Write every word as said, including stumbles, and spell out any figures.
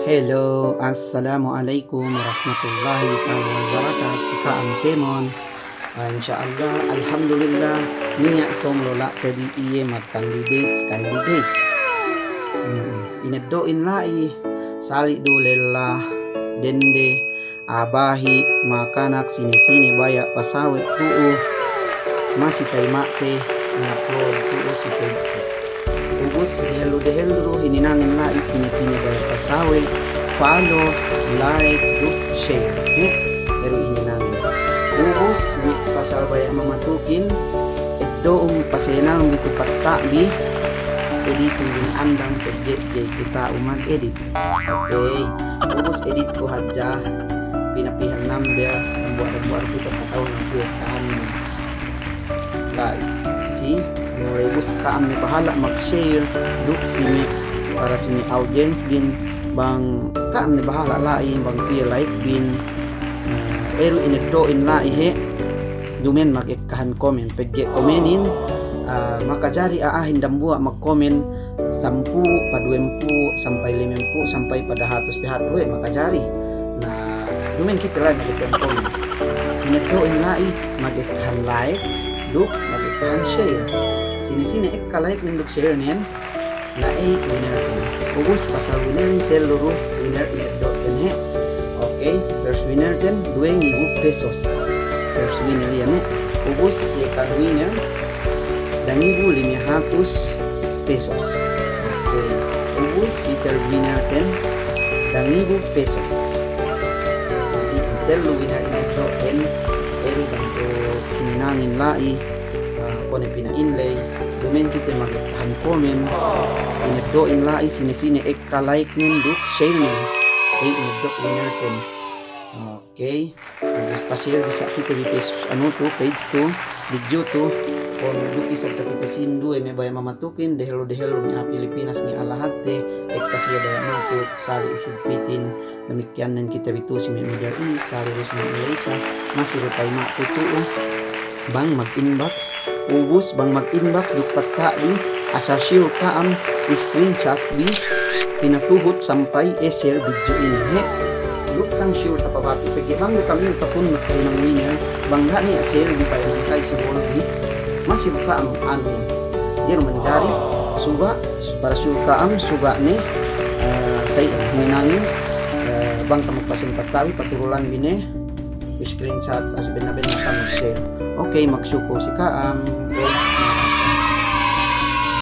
Hello, assalamu alaikum warahmatullahi ta'ala wabarakatuh. Si ka'am kēmon. Ah, insya Allah, alhamdulillah, niya' somlo la'i te bi iye mag-candidates, candidates. Hmm, ineddo'in la'i, sali' du lella, dende, a'a bahi', makanak, sine-sine baya' pasawe' tu'u, masi tayma' te in-upload tu'u si page te. Ubus dehellu-dehellu du hininangin la'i sine-sine baya' pasawe', follow, like, duk share. He, eru hininangin. Ubus we' pasal baya' mamatukin, eddo'un pasenang bi tu patta' bi, editun bi ne andang pegge' ga'i ku ta'u mag-edit. Okey, ubus edit ku hadja, pinapihan number, dambuwa'-dambuwa' du isab kata'uhan kuwe' ka'am la'i. Si, ubus ka'am ne bahala' mag-share, duk si me', para si me' audience bin, bang ka'am ne bahala' la'i, bang piye like bin, eh, eru ineddo'in la'i he', duma'in mag-ekkahan komen, pegge' komenin, ah, makajari a'ahin dambuwa' magkomen, sampū', paduwempū', sampay limempū', sampay padahatus pī hatu we' makajari. Na, duma'in kite la'i magekkahan komen. Ineddo'in la'i magekkahan like, duk magekkahan share. Sine-sine ekka like nen duk share nen, na eight winner ten. Ubus pasal winner in tellu du winner ineddo' ten he'. Okey, first winner ten duwe ngibu pesos. First winner iyan he'. Ubus second winner dangibu lime hatus pesos. Okey. Ubus si third winner ten dangibu pesos. Jadi, tellu winner ineddo' ten, eri bantu hininangin la'i, ah, kone pina'in ley, duma'in kite magekkahan komen, ineddo'in la'i sine-sine ekka like nen duk share nen. Ey, ineddo' winner ten. Okey. Ubus pa-share bi sa' kite bi page, anu tu, page tu, video tu. Kon duk isab takite sinduwe me' baya' mamatukin, dehellu-dehellu me' a'a Pilipinas me' a'a lahatte, ekka siye baya' matuk, sali' isigpitin, damikkiyan nen kite bi tu si me' Middle East, sali' du si me' Malaysia, masi du tayma' ku tu'u. Bang mag-inbox, ubus bang mag-inbox duk patta' bi, asal sure ka'am, screenshot bi, pinatuhut sampay e-share video inin he'. Duk ka'am sure tapabatu pegge' bang du ka'am iyu' tapunut kahinang winner, bang ga' niya' share bi pa'in ka'am si wall bi, masi du ka'am anu iyan. Iyan manjari, suga', para sure ka'am, suga' ne, eh, sa'i hinangin, eh, bang ka'am magpasang patta' bi, paturulan bi ne, screenshot, asal benna-benna ka'am mag-share. Okey, magsukul si ka'am.